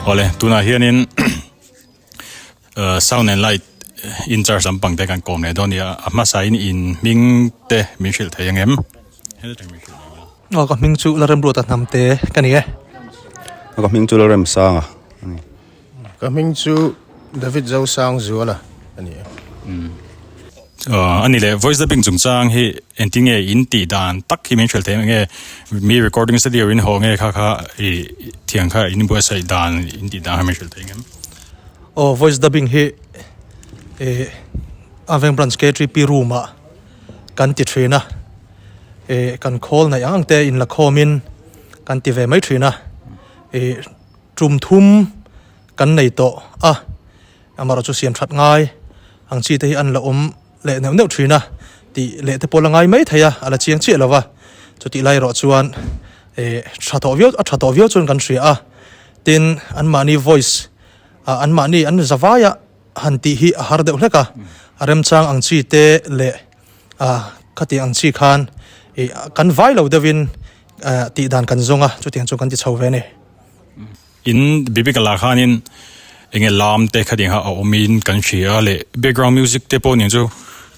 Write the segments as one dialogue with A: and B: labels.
A: Awle tunah hianin sound and light in charge lampang te kan kawm leh dawn a ni a a hmasa in in hming te min hrilh thei ang em?
B: Aw ka hming chu Lalremruata Hnamte ka ni e.
C: Ka hming chu Lalremsanga a ni.
D: Ka hming chu David Zosangzuala a ni e.
A: A ni leh voice dubbing chungchang hi engtin nge in tih dan tak hi min hrilh thei nge mi recording studio in haw nge kha kha i thiang kha in buatsaih dan in tih dan kha min hrilh thei ngem?
B: Aw voice dubbing hi eh Aveng branch K3P room ah kan ti thin a eh kan khawl naih ang ang te in la khawm in kan ti ve mai thin a eh tum thum kan nei tawh a amaherawhchu siam that ngai ang chi te hi an la awm leh neuh neuh thin a tih leh te pawh la ngai mai thei a a la chiang chiah lo va chutih lai erawh chuan eh tha tawh viau a tha tawh viau chuan kan hria a tin anmahni voice ah anmahni an zavai a. Han tih hi a har deuh hlek a, a remchang ang chi te leh ah khati ang chi khan ih kan vai lo deuhin ah tih dan kan zawng a, chutiang chu kan ti chho ve a ni.
A: In biblical ah khanin enge lam te khati kha a awmin kan hria a leh background music te pawh nen chu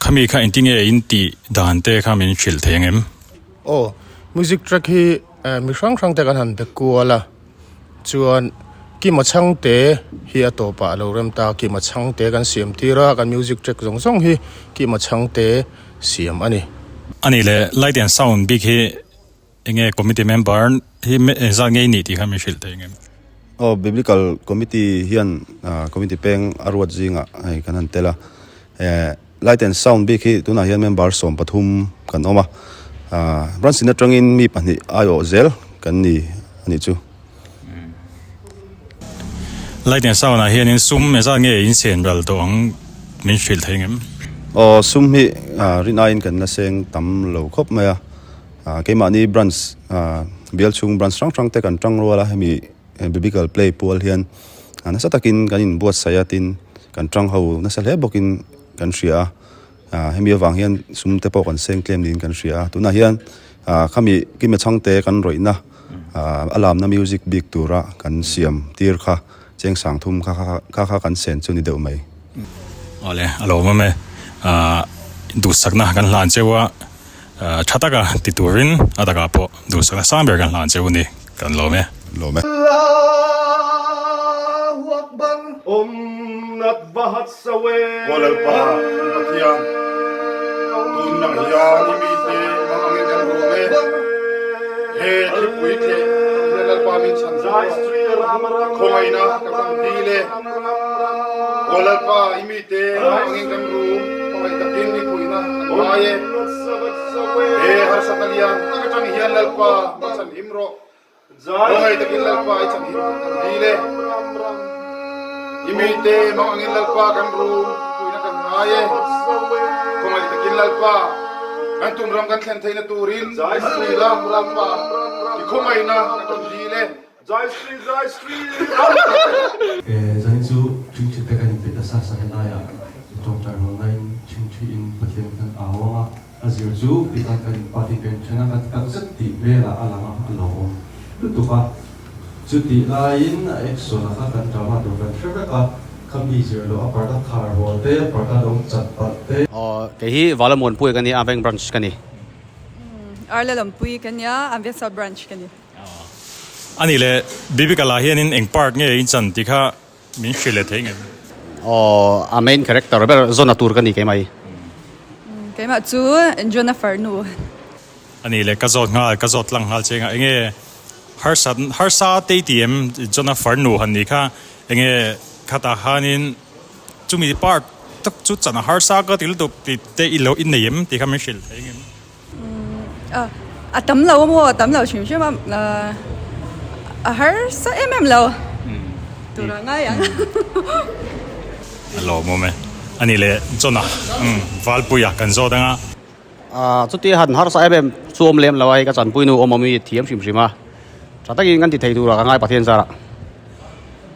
A: khami kha engtin nge in tih dan te kha min hrilh thei ang em?
D: Aw, music track hi mi hrang hrang te kan han be kual a. Chuan Kima Chhangte hi a tawpah a lo rem ta, Kima Chhangte kan siam tir a, kan music track zawng zawng hi Kima Chhangte siam a ni.
A: A nih leh light and sound bik hi enge committee member hi engzat nge i nih tih kha min hrilh thei ang em?
C: Aw, Biblical Committee hian committee peng a ruat zingah hei kan han tel a, light and sound bik hi tunah hian member 13 kan awm a, branch in atangin mi pahnih aiawh zel kan ni a nih chu.
A: Light and sound ah hianin sum engzat nge in sen ral tawh ang min hrilh thei ngem?
C: Aw sum hi rin aiin kan la seng tam lo khawp mai a, keimahni branch bial chhung branch hrang hrang te kan tang rual a hemi Biblical play pual hian nasa takin kan inbuatsaih a tin kan tang ho nasa hle bawkin kan hria a, hemi avang hian sum te pawh kan seng tlem niin kan hria a, tunah hian khami kima chhangte kan rawihna a lamna music bik tura kan siam tir kha cheng sang thum kha kha kha kan sen chu ni deuh mai.
A: Awle a lo awm e, duhsakna kan hlan cheu a. Tha taka ti turin a takah pawh duhsakna sang ber kan hlan cheu a ni, kan lawm e.
C: Lawm e.
E: Allahu Akbar.
F: Om Nat Vahat Sawe.
G: Aw Lalpa, Pathian, tun nang hian i mite mang angin kan rum e. He thlipui tleh tak hian Lalpa min chhan zawh a, khawngaihna ka kan dil e. Aw Lalpa, i mite mang angin kan rum, khawngaih takin i puihna kan ngai e. He harsatna lian tak atang hian Lalpa min chhan him rawh. Khawngaih takin Lalpa i chhan him kan dil e. I mite mang angin Lalpa kan rum, puihna kan ngai e. Khawngaih takin Lalpa kan tum ram kan thlen theihna turin kan pui la, Lalpa i khawngaihna kan dil e.
F: Jai Shri Jai Shri
H: Zanin chu ṭhingṭhi te kan inpe ta sa sa helaiah tawngtai rualna in ṭhingṭhi in Pathian kan au ang a, a zir chu titan kan in party kan then a, kan ti tak zet tih velah a lang a, a lo awm lutuk a. Chutih laiin a action a kha kan drama tur kan hre vek a, khami zir loh a parda khar rual te, parda lo chat palh te.
I: Aw, kei hi Valamuanpui ka ni a, Veng Branch ka ni.
J: Arla Lampui ka nia, Amvesa Branch ka ni.
A: A nih leh Biblical ah hianin eng part nge in chan tih kha min hrilh leh thei ngem?
I: Aw, a main character ber Jonah tur ka ni keimah hi.
J: Keimah chu Jonah farnu.
A: A nih leh ka zawt nghal, ka zawt tlang nghal che nga enge harsa harsa te i ti em Jonah farnu han nih kha enge khatah khanin chumi part tak chu chan a harsa ka ti lutuk tih te i lo i nei em tih kha min hrilh thei ngem?
J: A tam lo a maw? A tam lo hrim hrim a, a harsa em em lo. tura ngai ang.
A: A lawmawm e. A nih leh John-a, umm, Valpuia kan zawt ang a.
I: Chutia han harsa em em chu awm lem lo a, hei ka chanpui nu awm awm hi thiam hrim hrim a, tha takin kan ti thei tur ah ka ngai Pathian zarah.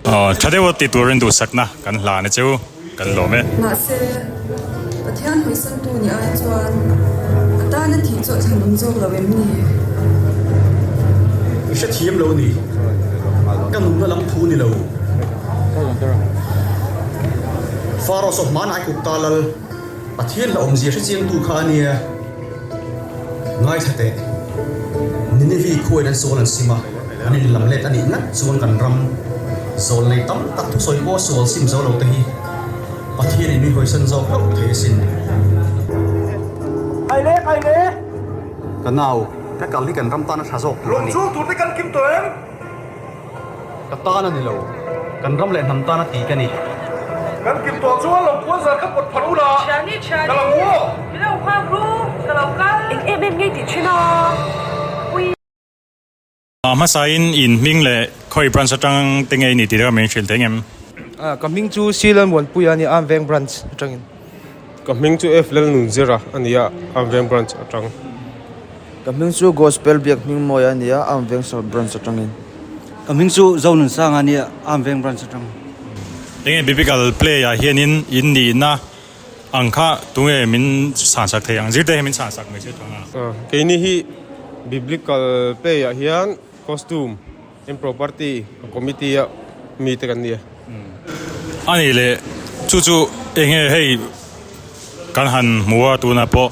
A: Aw, tha deuha ti turin duhsakna kan hlan a cheu, kan lawm e.
J: Mahse, Pathian hawisantu ni ai chuan a tana thih chu a thlan awm zawk lo em ni?
E: I hrethiam lo ni, ka nunna lam thu ni lo. Pharaoh saw hmanah i kut ta lal. Pathian la awmzia hrechiangtu kha a nia. Ngaithla teh. Ninevi khuain an sual an sim a, an inlam let a nih ngat chuan kan ram zawl nei tam tak thusawi pawh sual sim zo lo te hi Pathianin min hawisan zawk hlauh thei asin.
F: Kaile, kaile!
E: Ka nau, ka kal hi kan ram tan a tha zawk tur a ni.
F: Lawmchung tur te kan kim tawh em?
E: Ka tan a ni lo, kan ram leh hnam tan a ti ka ni.
F: Kan kim tawh chuan lo puan zar kha pawt phar ula,
K: Thiani, thiani,
F: ka lo hmu aw.
K: Min lo nghak ru, ka lo kal. Eng em em ngei tih thin a, ui.
A: A hmasain in hming leh khawi branch atang te ngei ni tih kha min hrilh thei ngem?
L: Ka hming chu Sri Lalmuanpuia a ni a, Amveng branch atangin.
M: Ka hming chu F Lalnunzira a ni a, Amveng branch atang.
N: Ka hming chu Gospel Biak Hmingmawia a ni a, Amveng South Branch atangin.
O: Ka hming chu Zonunsanga a ni a, Amveng Branch atang.
A: Enge Biblical play ah hianin in nihna ang kha tunge min chhansak thei ang? Zirte hi min chhansak mai che thang
M: a. Keini hi Biblical play ah hian costume and property committee a mite kan ni a.
A: A nih leh chu chu enge hei kan han hmu a tunah pawh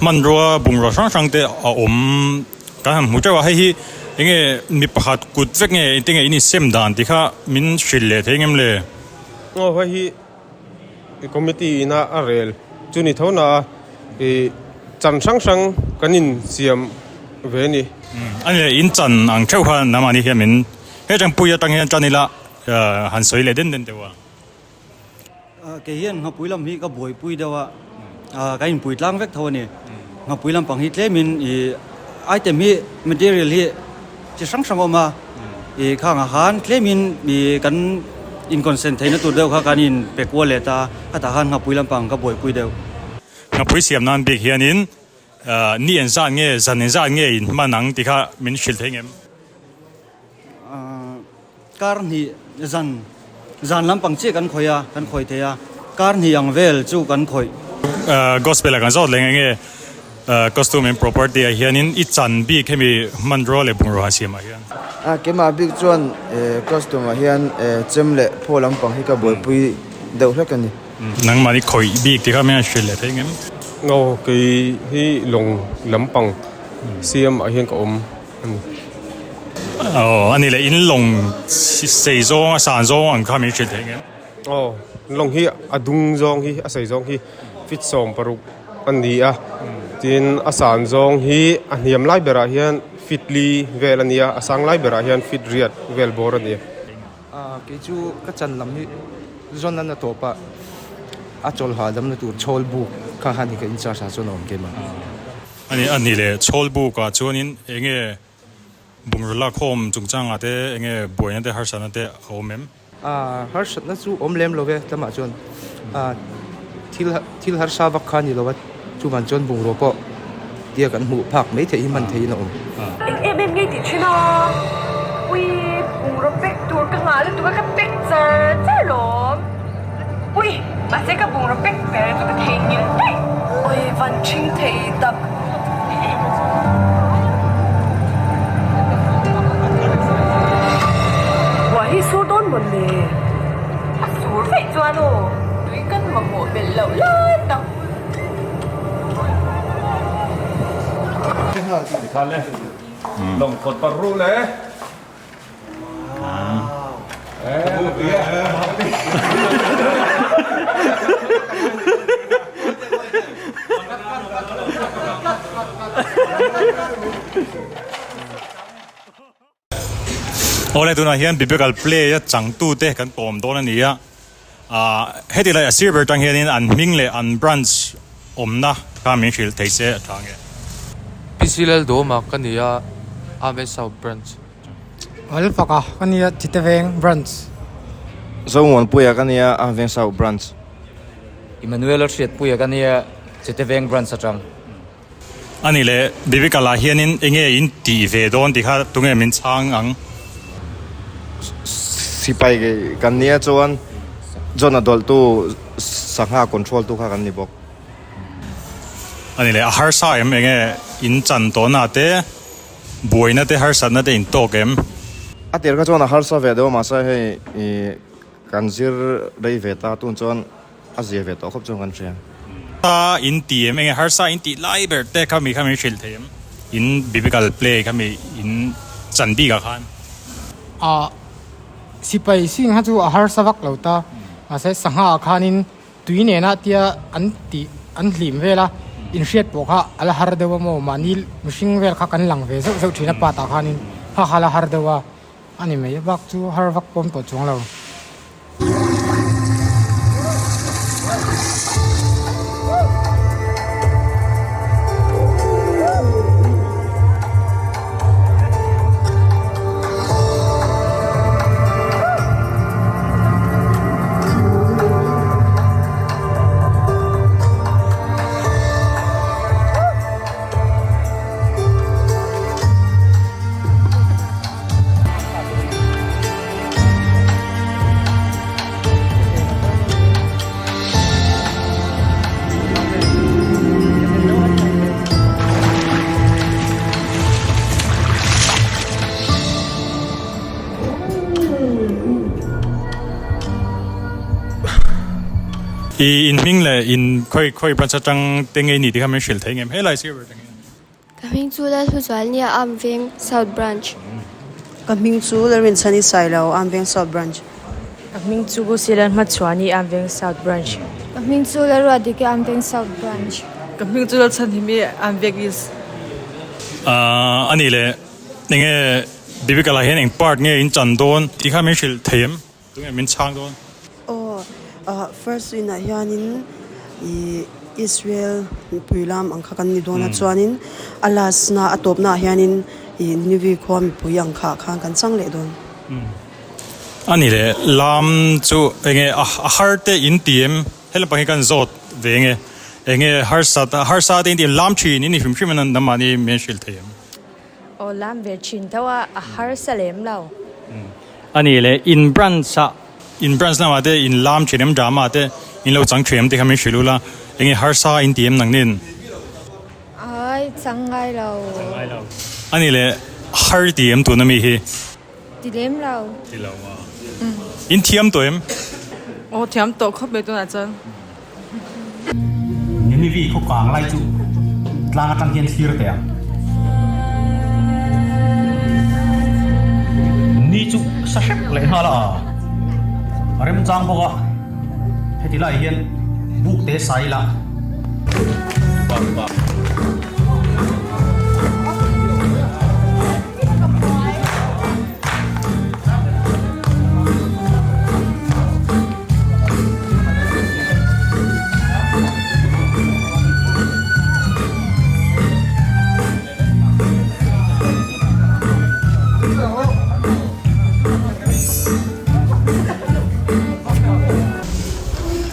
A: hmanrua bungrua hrang hrang te a awm kan han hmu teuh a hei hi enge mi pakhat kut vek nge engtin nge in insem dan tih kha min hrilh leh thei ngem le?
M: Aw hei hi committee ina a rel chu ni tho na a ih chan hrang hrang kan insiam ve a ni.
A: A nih leh in chan ang theuh kha nangmahni hian min he tangpui atang hian tan ila han sawi leh den den deuh a.
O: Kei hian nghapui lam hi ka buaipui deuh a, ka inpui tlang vek tho a ni. Nghapui lampang hi tlemin ih item hi material hi chi hrang hrang a awm a, ih khangah khan tlemin ih kan in consent theihna tur deuh kha kan in pe kual leh ta a, khatah khan nghapui lampang ka buaipui deuh.
A: Nghapui siam nan bik hianin ni engzat nge zan engzat nge in hman ang tih kha min hrilh thei ngem?
O: Kar hnih zan zan lampang chiah kan khawih a, kan khawih thei a, kar hnih ang vel chu kan khawih.
A: Gospel ah kan zawt leh nge nge costume and property ah hianin i chan bik hemi hmanrua leh bungrua han siam ah hian.
N: A keimah bik chuan costume ah hian chem leh phaw lampang hi ka buaipui deuh hlek a ni.
A: Nangmah ni khawih bik tih kha min han hrilh leh thei ngem?
M: Aw kei hi lawng lampang siam ah hian ka awm.
A: Aw, ani leh in lawng sei zawng a san zawng ang kha min hrilh theih ngem?
M: Aw, lawng hi a dung zawng hi a sei zawng hi feet 16 a ni a, tin a san zawng hi a hniam lai berah hian feet li vel a ni a, a sang lai berah hian feet riat vel bawr a ni a.
L: Kei chu ka chan lam hi zawn a tawp a, a chawlh hahdamna tur chhawl buk kha khan hi ka in charge ah chuan a awm keimah.
A: A ni a ni le, Chhawlbukah chuanin eng nge bungraw lakkhawm chungchangah te eng nge buaina te harsatna te a awm em?
L: A harsatna chu awm lem lo e, tlama chuan thil thil harsa vak kha a ni lo a, chuvan chuan bungraw pawh tia kan hmuh phak mai theih hi hman theihin a awm.
K: Eng em em ngei tih thin a, ui bungraw pack tur ka nghah lutuk a ka pack char char lawm. Ui, mahse ka bungraw pack ber chu ka theihnghilh daih. Ui, van ṭhing thei tak. Buai hi sur dawn mawn le? A sur veih chuan aw, tui kan mamawh belh loh lai tak.
A: Awle tunah hian biblical play a changtute kan kawm dawn a ni a ah heti lai a sir ber tang hianin an hming leh an branch awmna kha min hrilh thei se a tha nge.
P: PC Laldawma ka ni a, Ame South Branch.
Q: Alfaka ka nia Chitaveng Branch.
N: Zomuanpuia ka nia a Veng South Branch.
Q: Emmanuel-a Hriatpuia ka nia Chete Veng Branch atang.
A: A nih leh Biblical ah hianin enge in tih ve dawn tih kha tunge min chhang ang?
N: Sipai kan nia chuan John a dawlhtu sangha control tu kha kan ni bawk.
A: A nih leh a harsa em enge in chan tawhna te buaina te harsatna te in tawk em?
N: A tir kha chuan a harsa ve deuh a mahse hei ih kan zir rei ve ta tun chuan a zia ve tawh khawp chuan kan hria.
A: Harsa in ti em enge harsa in tih lai ber te kha mi kha min hrilh thei em in biblical play kha mi in chan bik ah khan.
R: Ah sipai sing kha chu a harsa vak lo ta mahse sangha ah khanin tui nena tia an tih an hlim vel a inhriat pawh kha a la har deuh a maw mahni mihring vel kha kan lang ve zeuh zeuh thin a pat ah khanin kha kha a la har deuh a. A ni mai bak chu har vak pawm tawh chuang lo.
A: I in hming leh in khawi khawi branch atang te ngei ni tih kha min hrilh thei ngem helai sir ber te ngei.
S: Ka hming chu Lalhluzual nia Arm Veng South Branch.
T: Ka hming chu Lalrinchhani Sailo Arm Veng South Branch.
U: Ka hming chu Lucy Lalhmachhuani Arm Veng South Branch.
S: Ka hming chu Lalruatdiki Arm Veng South Branch.
V: Ka hming chu Lalchhanhimi Arm Veng East.
A: A nih leh enge Biblical ah hian eng part nge in chan dawn tih kha min hrilh thei em? Tunge min chhang dawn?
T: Aw, first win ah hianin ih Israel mipui lam ang kha kan ni dawn a, chuanin a last na a tawpna ah hianin ih Nineveh khua mipui ang kha khan kan chang leh dawn.
A: A ni leh, lam chu enge a har te in ti em? He lampang hi kan zawt ve enge? Enge harsa harsa te in ti em? Lam thin in ni hrim hrim a nangmahni min hrilh thei em?
U: Aw lam ve thin tho a, a harsa lem lo.
A: A ni le, in branch ah, in branch lamah te in lam thin em drama te in lo chang thin em tih kha min hrilh ula, enge harsa in ti em nang nin?
S: Ai, chang ngai lo.
A: Chang ngai lo. A ni le, har ti em tuna mi hi?
S: Ti lem lo.
A: Ti lo a. In thiam tawh em?
V: Aw thiam tawh khawp mai tunah chuan.
E: Ninivi khaw kang lai chu tlang atang hian thlir teh ang. Ni chu sa hrep leh nghal a, a remchang bawk a, heti lai hian buk te sa ila.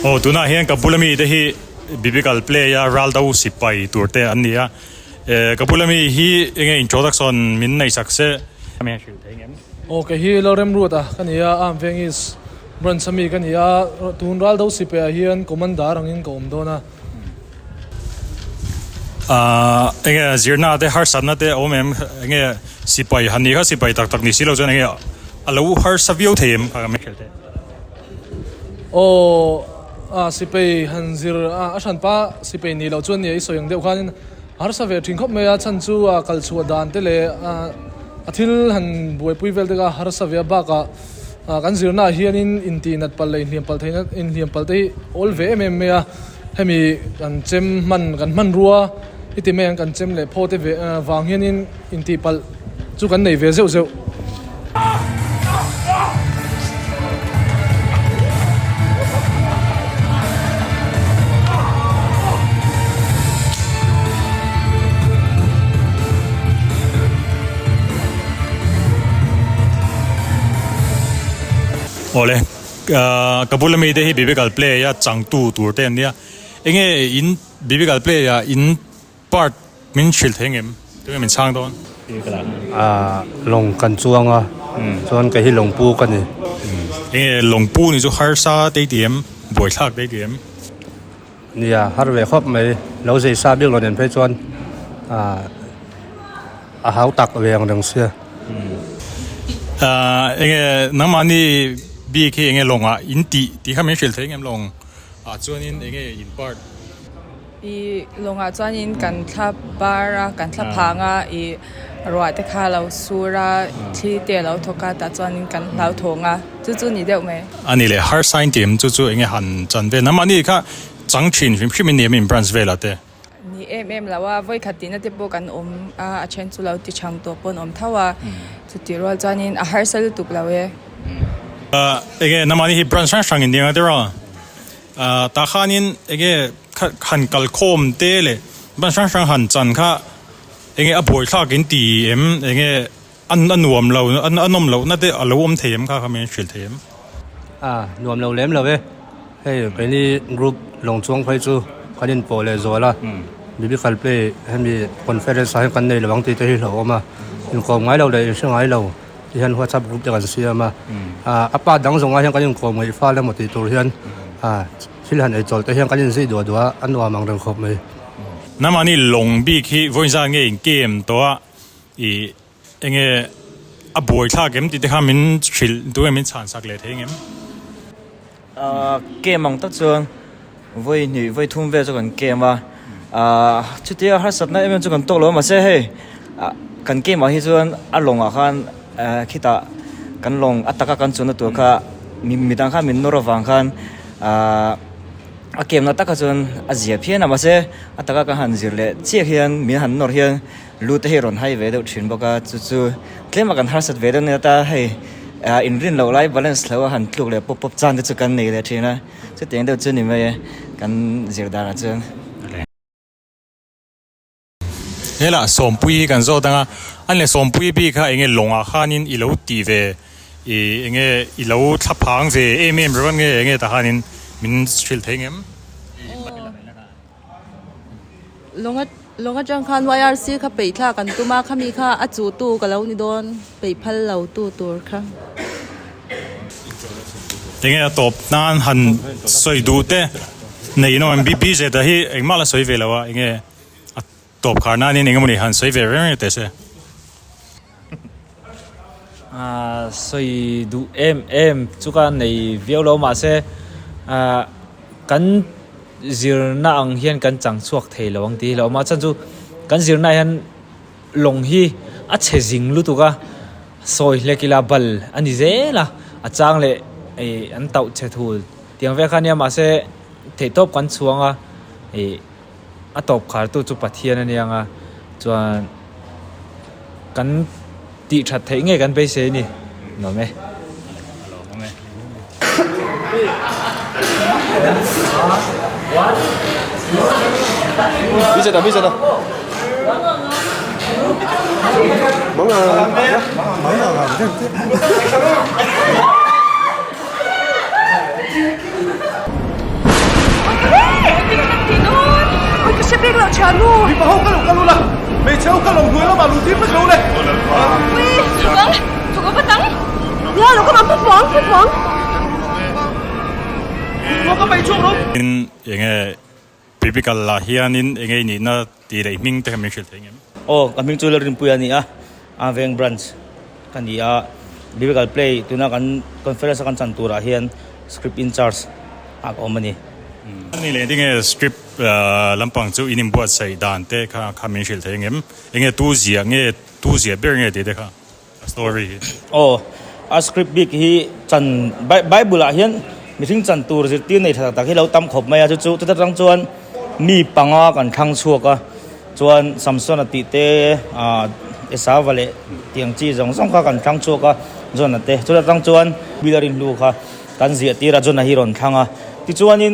A: Aw tunah hian ka bula mi te hi biblical play a Raldo sipai tur te an ni a. Eh ka bula mi hi enge introduction min nei sak se.
W: Aw kei hi Lalremruat a ka ni a, Arm Veng East Branch ami ka ni a, tun Raldo Sipai ah hian Commander angin ka awm dawn a.
A: Ahh enge zirna te harsatna te a awm em enge sipai han nih kha sipai tak tak ni si lo chuan enge a lo harsa viau thei em kha min hrilh teh.
W: Aw a sipai han zir a a hranpa sipai nih loh chuan nia i sawi ang deuh khanin harsa ve thin khawp mai a chhan chu a kal chhuah dan te leh a thil han buaipui vel te kha harsa ve a bakah kan zirna ah hianin intihnat palh leh inhliam palh theihna inhliam palh te hi awl ve em em mai a hemi kan chem hman kan hmanrua i ti mai ang kan chem leh phaw te ve vang hianin intih palh chu kan nei ve zeuh zeuh.
A: Awle. Ka bula mite hi biblical play a changtu tur te an nia. Enge in biblical play ah in part min hrilh thei ngem? Tunge min chhang dawn?
H: Aaa lawng kan chuang a, chuan kei hi lawngpu ka ni.
A: Enge lawngpu ni chu harsa te i ti em? Buaithlak te i ti em?
H: Nia, har ve khawp mai. Lo zei sa bik lo nen phei chuan aaa a hau tak ve ang reng sia.
A: Aaa enge nangmahni bik hi enge lawngah in tih tih kha min hrilh thei ngem lawng ah chuanin enge in part?
V: I lawngah chuanin kan thla bar a, kan thla phang a, i ruah te kha a lo sur a, thli te a lo thawk a, tah chuanin kan hlau thawng a, chu chu ni deuh mai.
A: A ni leh, har sign tih em chu chu enge han chan vel nangmahni kha chang thin hrim hrim in ni em in branch velah te?
V: Ni em em lo a, vawikhat tihna te pawh kan awm a, a then chu lo ti chang tawh pawh an awm tho a, chutih rual chuanin a harsa lutuk lo e.
A: Enge nangmahni hi branch hrang hrang in ni ang a tiraw? Tah khanin enge han kalkhawm te leh ban hrang hrang han chan kha enge a buaithlak in ti em enge a nuam lo a nawm loh na te a lo awm thei em kha kha min hrilh thei em?
H: A nuam lo lem lo e, hei keini group lawng chuang phei chu kan inpawh leh zual a, biblical play hemi conference ah hian kan nei lo ang tih te hi hlauhawm a, inkawm ngai lo leh inhre ngai lo. Ti hian WhatsApp group te kan siam a, a pa dang zawngah hian kan inkawm ngaih fal emaw tih tur hian thil han ei chawlh te hian kan inzui duah duah a, a nuam ang reng khawp mai.
A: Namahni lawng bik hi vawiin zan nge in kem tawh a, i enge a buai thlak em tih te kha min hrilh duh em min chhan sak leh thei ngem?
Q: Kem ang tak chuan vawi hnih vawi thum vel chu kan kem a, chutia harsatna em em chu kan tawk lo a mahse hei kan kem ah hi chuan a lawngah khan khitah kan lawng a taka kan chunna tur kha midang khan min nawr avang khan a kem na takah chuan a zia phian a mahse a taka kan han zir leh chiah hian min han nawr hian Lu te hi rawn hai ve deuh thin bawk a, chu chu tlem a kan harsat ve deuh nia ta hei inrin loh lai balance lo a han tluk leh pawp pawp chan te chu kan nei leh thin a, chutiang deuh chu ni mai e kan zir danah chuan.
A: Helah Sawmpui hi kan zawt ang a, a ni Sawmpui bik kha enge lawngah khanin i lo tih ve i enge i lo thlaphang ve em em ringawt nge enge tah khanin min hrilh thei ngem?
B: Lawnga lawnga tang khan YRC kha peih thlak an tum a khami kha a chuh tu ka lo ni dawn peih phal lo tu tur kha.
A: Enge a tawp nan han sawi duh te nei in awm em BZ a hi engmah la sawi ve lo a enge a tawp khar nan in engemawni han sawi ve reng reng teh se.
Q: Aaa sawi duh em em chu ka nei viau lo mahse aaa kan zirna ang hian kan chang chhuak thei lo ang tih hi lo awm a chhan chu kan zirna ah hian lawng hi a chhe zing lutuk a sawi hlek ila bal a ni zel a a chang leh ih an tauh chhe thul tiang vel kha ania mahse theihtawp kan chhuang a ih. A tawp khartu chu Pathian a nia ang a, chuan kan tih that theih ngei kan beisei a ni. Nuam e.
A: In enge biblical lah hianin enge i nihna tih leh i hming te kha min hrilh thei ngem?
C: Aw, ka hming chu Lalrinpuia a ni a, Aveng Branch ka ni a, Biblical Play tuna kan conference a kan chan turah hian script in charge ah ka awm a ni.
A: A ni leh tinge script lampang chu in inbuatsaih dan te kha kha min hrilh thei ngem? Enge tu ziah nge tu ziah ber nge tih te kha a story hi.
C: Aw, a script bik hi chan Bible ah hian mihring chan tur zirtir nei tha tak tak hi lo tam khawp mai a, chu chu chuta tang chuan mi panga kan thlang chhuak a. Chuan Samsona tih te, Esauva leh tiang chi zawng zawng kha kan thlang chhuak a, Jona te. Chuta tang chuan Bill a rinhlu kha kan ziah tir a, Jona hi rawn thlang a. Tichuanin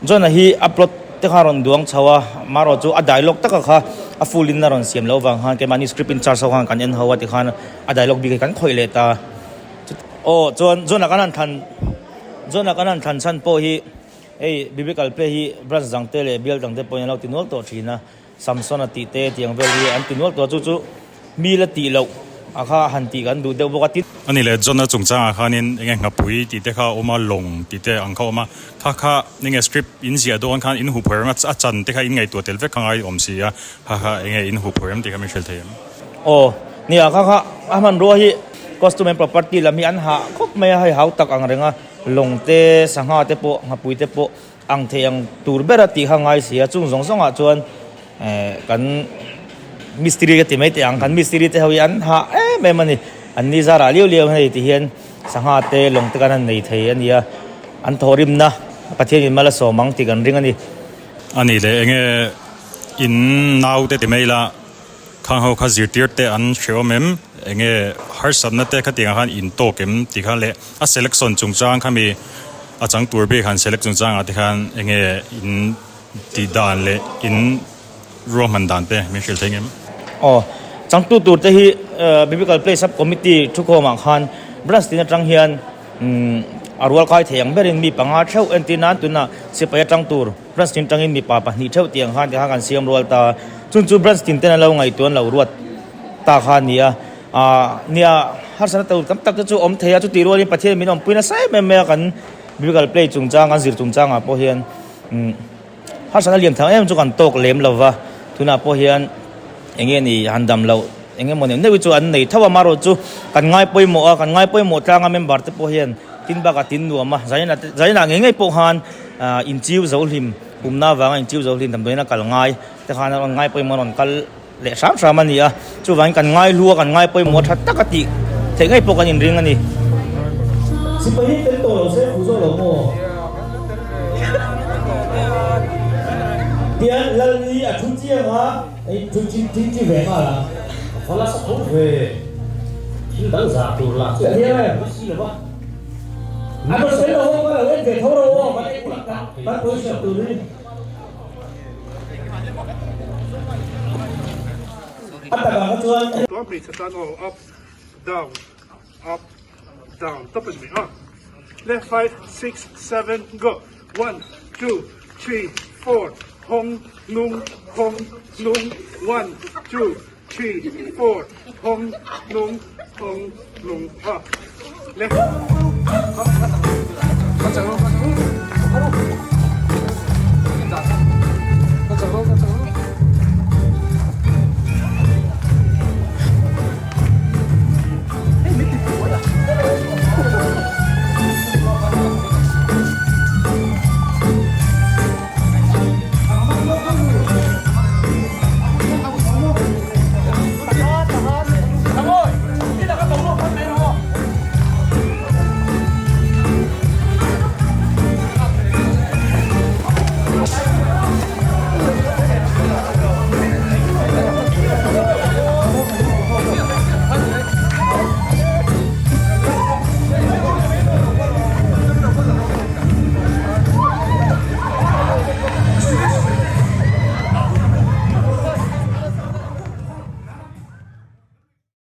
C: Jona hi a plot te kha a rawn duang chho a, amaherawh chu a dialogue taka kha a full in a rawn siam loh vang khan keimahni script in charge ho khan kan en ho a tikhan a dialogue bik hi kan khawih leh ta. Aw chuan Jona kan han thlan. John-a kan han thlan chhan pawh hi hei Biblical play hi branch dang te leh bial dang te pawhin an lo ti nual tawh thin a, Samson-a tih te tiang vel hi an ti nual tawh a, chu chu mi la tih loh a kha han tih kan duh deuh bawk a. Tin.
A: A ni leh John-a chungchangah khanin enge nghapui tih te kha a awm a, lawng tih te ang kha a awm a, kha kha enge script in ziah dawn khan in hup her ang a, a chan te kha in ngaihtuah tel vek kha ngai awm si a, kha kha enge in hup her em tih kha min hrilh thei em?
C: Aw, nia kha kha a hmanrua hi costume and property lam hi an hah khawp mai a, hei hau tak ang reng a, lawng te, sangha te pawh, nghapui te pawh ang thei ang tur ber a tih kha ngai si a, chung zawng zawng ah chuan eh kan mistiri ka ti mai teh ang, kan mistiri te ho hi an hah em em a ni, an ni zarah liau liau hei ti hian sangha te lawng te kan han nei thei a ni a, an thawhrimna Pathian in mal a sawm ang tih kan ring a ni.
A: A nih leh enge in naute ti mai ila. Khang ho kha zirtir te an hre awm em? Enge harsatna te khatiangah khan in tawk em tih kha leh a selection chungchang khami a chang tur bik han select chungchangah te khan enge in tih dan leh in ruahman dan te min hrilh thei ngem?
C: Aw, changtu tur te hi Biblical Play Sub Committee thukhawmah khan branch tin atang hian a rual kai thei ang berin mi panga theuh entir nan tunah sipai atang tur Branch tin tangin mipa pahnih theuh tih ang khan tikhan kan siam rual ta. Chung chu branch tin ten an lo ngaihtuah an lo ruat ta kha a ni a. Aaa nia harsatna tur tam tak te chu awm thei a, chutih rualin Pathian min awmpui nasa em em mai a kan biblical play chungchang kan zir chungchangah pawh hian umm harsatna lian thang em chu kan tawk lem lo va, tunah pawh hian eng nge ni han dam loh eng emaw neuh neuh hi chu an nei tho a, amaherawh chu kan ngai pawimawh a, kan ngai pawimawh tlanga member te pawh hian tin bakah tin nuam a, zainah te zainah ngei ngei pawh khan. Ahh inchiu zo hlim pumna avanga inchiu zo hlim damdawiin a kal ngai te khan a rawn ngai pawimawh a rawn kal leh hram hram a ni a, chuvangin kan ngai hlu a kan ngai pawimawh a tha tak a tih theih ngei pawh kan inring a ni.
D: Sipai hi tel tawh lo se fuh zawk lo maw? Tian Lalni a thu chiang a, hei thu chi chi chi ve nghal ang. A va la sa tho ve, thil dang zah tur lah chu a awm si lo va. A rawn sawi lo ho ka lo en ve tho ro aw kan en kan pawisa tur hi. A takah kha chuan.
F: Tuan hmeichhe tan aw up down up down tawp a ni mai a left 5 6 7 go 1 2 3 4 hawng nung hawng nung 1 2 3 4 hawng nung hawng nung a left.